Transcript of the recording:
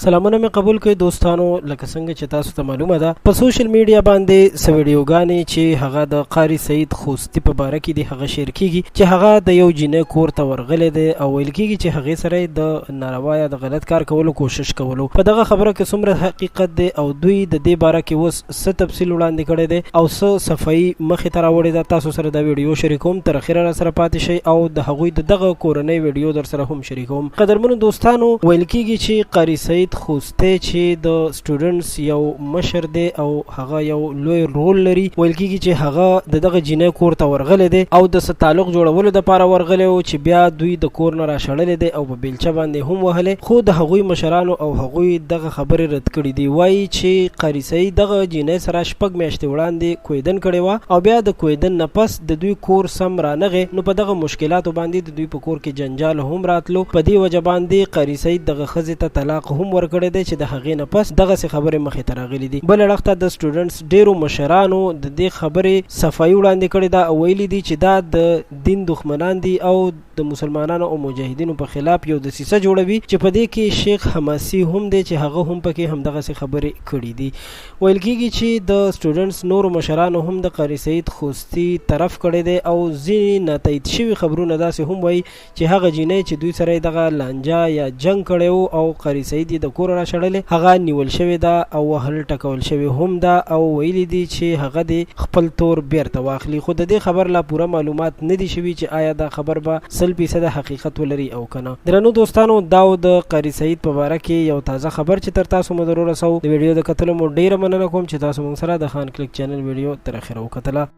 سلامونه مې قبول کړئ دوستانو. لکه څنګه چې تاسو ته معلومه ده، په سوشل میډیا باندې څه ویډیوګانې چې هغه د قاری سعید خوستي په باره کې دي، هغه شیر کیږي چې هغه د یو جینۍ کور ته ورغلی دی او ویل کیږي چې هغې سره یې د ناروا یا د غلط کار کولو کوشش کولو. په دغه خبره کې څومره حقیقت دی او دوی د دې باره کې اوس څه تفصیل وړاندې کړی دی او څه صفایي مخې ته راوړې ده، تاسو سره دا ویډیو شریکوم. تر اخره را سره پاتې شئ او د هغوی د دغه کورنۍ ویډیو در سره هم شریکوم. قدرمنو دوستانو، ویل کیږي چې قاری سعید خوستی چې د سټوډنټس یو مشر دی او هغه یو لوی رول لري، ویل کیږي چې هغه د دغه جینۍ کور ته ورغلی دی او د څه تعلق جوړولو دپاره ورغلی و چې بیا دوی د کور نه راشړلی دی او په بیلچه باندې هم وهلی، خو د هغوی مشرانو او هغوی دغه خبرې رد کړې دي. وایي چې قاری سعید دغه جینۍ سره 6 میاشتې وړاندې کویدن کړې وه او بیا د کویدن نه پس د دوی کور سم رانغی، نو په دغه مشکلاتو باندې د دوی په کور کې جنجال هم راتلو. په دې وجه باندې قاری سعید دغه ښځې ته طلاق هم ورکړی دی چې د هغې نه پس دغسې خبرې مخې ته راغلي دي. بل اړخ ته د سټوډنټس ډیرو مشرانو د دې خبرې صفایي وړاندې کړې ده او ویلي دي چې دا د دین دښمنان دي او د مسلمانانو او مجاهدینو په خلاف یو دسیسه جوړوي، چې په دې کې شیخ حماسي هم دی چې هغه هم پکې همدغسې خبرې کړې دي. ویل کیږي چې د سټوډنټس نورو مشرانو هم د قاری سعید خوستي طرف کړی دی او ځینې ناتایید شوي خبرونه داسې هم وایي چې هغه جینۍ چې دوی سره دغه لانجه یا جنګ کړی وو او قاری سعید یې د کوره راشړلی، هغه نیول شوې ده او وهل ټکول شوې هم ده او ویلي دي چې هغه دې خپل تور بیرته واخلي. خو د دې خبر لا پوره معلومات نه دي شوي چې آیا دا خبر به 100% حقیقت ولري او کنه. درنو دوستانو، دا و د قاری سعید په باره کې یو تازه خبر چې تر تاسو مو در ورسوو. د ویډیو د کتلو مو ډیره مننه کوم چې تاسو موږ سره د خان کلیک چینل ویډیو تر اخره وکتله.